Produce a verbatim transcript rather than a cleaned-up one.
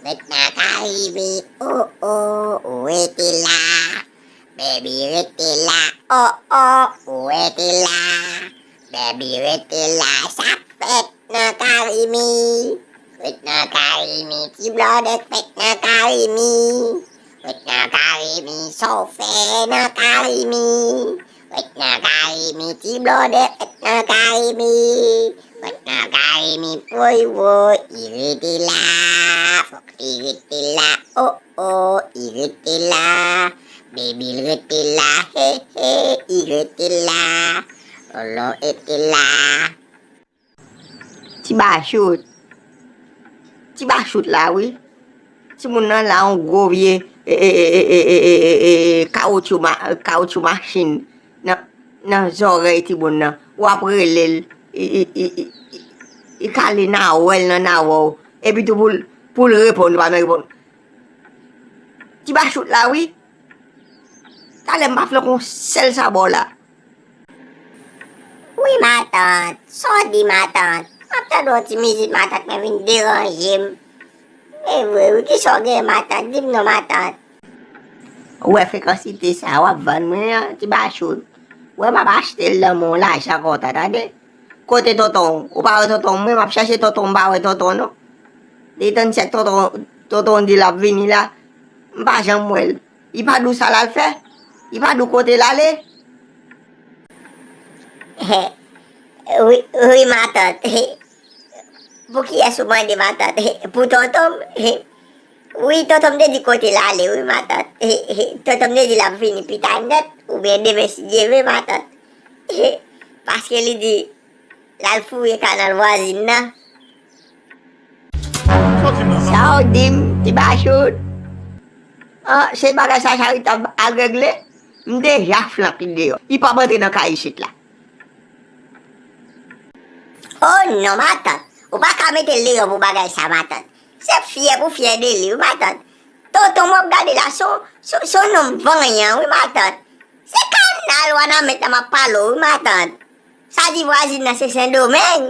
Ret nan kay mi, oh oh, ou rete la. Baby, rete la, oh oh, ou rete la. Baby, rete la, sa k fèt nan kay mi? Ret nan kay mi, ti blòdè k fèt nan kay mi? Ret nan kay mi, sa w fè nan kay mi? Ret nan kay mi, ti blòdè k fèt nan kay mi? Ret nan kay mi, woy woy, li rete la. Fòk li rete la, oh oh, li rete la. Baby, li rete la, he he, li rete la. Lolo rete la. Ti Bachout. Ti Bachout la wi. Timoun nan la yon gwo vye e, e, e, e, e, e, e, e, e, kawotchou ma-, kawotchou machin nan, nan zòrèy timoun nan. W ap rele l, i, i, i, i, i, i kale nawèl nan nawè w. Epi tou pou l, pou l reponn, ou pa menm reponn. Ti Bachout la wi. Talè m pa flanke yon sèl sa ba w la. Wi, matant. Sa w di, matant? M ap tande yon ti mizik, matant, men vin deranje m. E vre, wi, kisa w gen, matant? Di m non, matant. Ou wè frekansite sa w ap vann mwen an, Ti Bachout? Ou wè m ap achte l nan men w lajan kontan, tande? Kote tonton w? Ou pa wè tonton w? Mwen, m ap chèche tonton w, m pa wè tonton w, non. Depi tann sèt tonton, tonton w di l ap vini la, m pa janm wè l. Li pa di w sa l al fè? Li pa di w kote l ale? Wi, wi, matant. Pou kiyès ou mande, matant? Pou tonton m? Wi, tonton m te di kote l ale, wi, matant. Tonton m te di l ap vini pita nèt, oubyen demen, si Dye vle, matant. Paske li di l al fouye kanal vwazin nan. Sa w di m, Ti Bachout? Ah, se bagay sa Charitab al regle? M deja flanke l deyò. Li p ap antre nan kay isit la. Oh non, matant. Ou pa ka mete l deyò pou bagay sa, matant. Se fyè pou fyè de li, wi, matant. Tonton m w ap gade la, se yon, se yon, se yon nonm vanyan, wi, matant. Se kanal Wanament la m ap pale w, wi, matant. Sa di vwazin nan se Sendomeng.